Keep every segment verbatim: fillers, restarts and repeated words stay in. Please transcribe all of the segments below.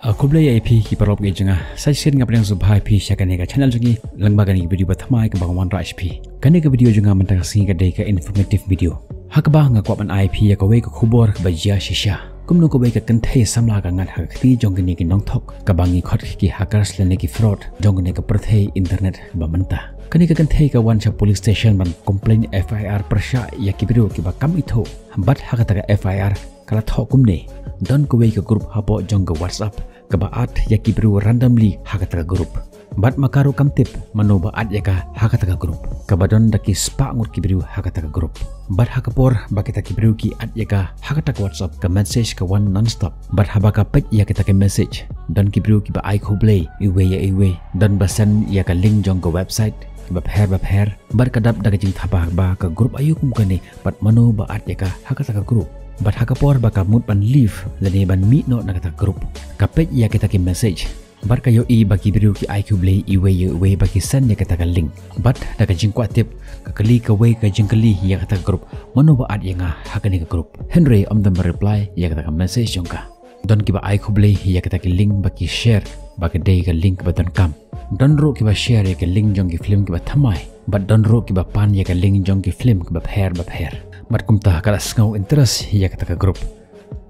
A khublei ïa phi ki paralok jong nga, sa shisien nga pdiang sngewbha ïa phi sha kane ka channel jong ngi, lyngba kane ka video ba thymmai kaba nga wanrah sha phi. Kane ka video jong nga mynta ka sngi ka dei ka informative video. Ha kaba nga kwah ban ai phi ïa kawei ka khubor kaba jia shisha. Kumno kawei ka kynthei samla ka ngat ha ka kti jong kine ki nongthok kaba ngi khot ki hackers lane ki fraud jong kane ka pyrthei internet ba mynta. Kane ka kynthei ka wan sha police station ban complain F I R pyrshah ïa ki briew kiba kam ithuh. Bad ha kata ka F I R ka la thoh kumne: don kawei ka group hapoh jong ka WhatsApp kaba add ïa ki briew randomly ha kata ka group. Bad ma ka ruh kam tip mano ba add ïa ka ha kata ka group. Kaba don da ki spah ngut ki briew ha kata ka group. Bad ha ka por ba kita ki briew ki add ïa ka ha kata ka WhatsApp, ka message ka wan non-stop. Bad haba ka peit ïa kita ki message, don ki briew kiba ai khublei iwei ïa iwei, don ba send ïa ka link jong ka website kiba pher ba pher. Bad ka dap da ka jingthaba ba ka group aïu kum kane bad mano ba add ïa ka ha kata ka group. Bad ha ka por ba ka mut ban leave lane ban mih noh na kata ka group, ka peit ïa kita ki message. Bad ka ïohi ba ki briew ki ai khublei iwei ïa iwei ba ki send ïa kata ka link. Bad da ka jingkwah tip, ka kylli kawei ka jingkylli ïa kata ka group: mano ba add ïa nga ha kane ka group? Hynrei ym don ba reply ïa kata ka message jong ka. Don kiba ai khublei ïa kata ki link ba ki share, ba ka dei ka link ba donkam. Don ruh kiba share ïa ki link jong ki film kiba thymmai. Bad don ruh kiba pan ïa ki link jong ki film kiba pher ba pher. Bad kumta ka la sngew interest ïa kata ka group.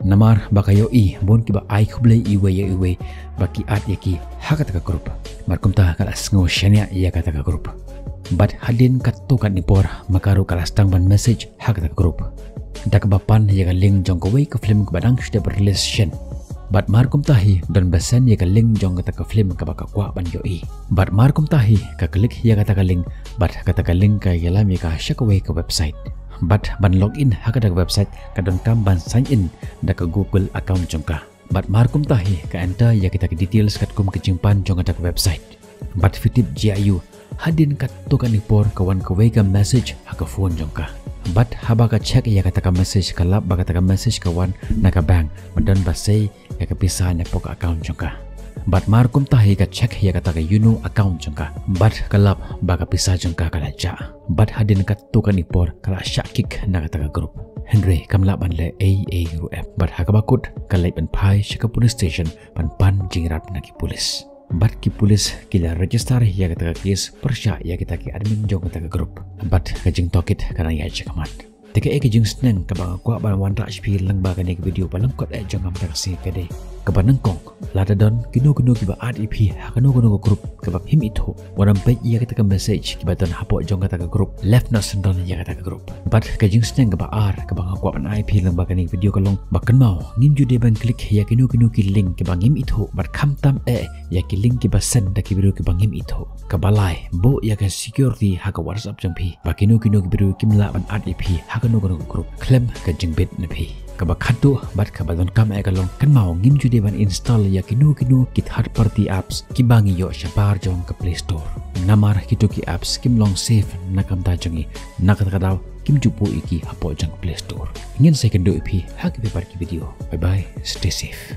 Namar ba ka ïohi bun kiba ai khublei iwei ïa iwei ba ki add ïa ki ha kata ka group. Bad kumta ka la sngew shaniah ïa kata ka group. Bad hadien katto katne por ma ka ruh ka la sdang ban message ha kata ka group. Da kaba pan ïa ka link jong kawei ka film kaba dang shu dep release shen. Bad mar kumta hi don ba send ïa ka link jong kata ka film kaba ka kwah ban ïohi. Bad mar kumta hi ka click ïa kata ka link, bad kata ka link ka ïalam ïa ka sha kawei ka website. Bad ban log in ha kata ka website ka donkam ban sign in da ka Google account jong ka. Bad mar kumta hi ka enter ïa kita ki details katkum ka jingpan jong kata ka website. Bad phi tip jia aiu, hadien katto katne por ka wan kawei ka message ha ka phone jong ka. Bad haba ka check ïa kata ka message ka lap ba kata ka message ka wan na ka bank, ba don ba sei ïa ka pisa napoh ka account jong ka. Bad mar kumta hi ka check ïa kata ka YONO account jong ka. Bad ka lap ba ka pisa jong ka ka la jah. Bad hadien katto katne por ka la shah kick na kata ka group. Hynrei kam lah ban leh ei ei ruh em. Bad ha kaba kut ka leit ban phai sha ka police station ban pan jingïarap na ki police. Bad ki police ki la register ïa kata ka case pyrshah ïa kita ki admin jong kata ka group. Bad ka jingtohkit ka dang ïaid shakhmat. Te kaei ka jingsneng kaba nga kwah ban wanrah sha phi lyngba kane ka video ba lyngkot eh jong nga mynta ka sngi ka dei kaba nyngkong, lada don kino kino kiba add ïa phi ha kano kano ka group kaba phim ithuh, wat nym peit ïa kata ka message kiba don hapoh jong kata ka group, left noh shen don ïa kata ka group. Bad ka jingsneng kaba ar kaba nga kwah ban ai ïa phi lyngba kane ka video ka long ba kynmaw ngim ju dei ban click ïa kino kino ki link kiba ngim ithuh bad khamtam eh ïa ki link kiba send da ki briew kiba ngim ithuh. Kaba lai, buh ïa ka security ha ka WhatsApp jong phi ba kino kino ki briew kim lah ban add ïa phi ha kano kano ka group khlem ka jingbit na phi. Kaba khatduh bad kaba donkam eh ka long, kynmaw ngim ju dei ban install ïa kino kino ki third party apps kiba ngi ïoh shabar jong ka Play Store. Namar kito ki apps kim long safe na ka bynta jong ngi, na kata ka daw kim ju buh ïa ki hapoh jong ka Play Store. Ngin sa ïakynduh ïa phi ha ki paidbah ki video. Bye bye, stay safe.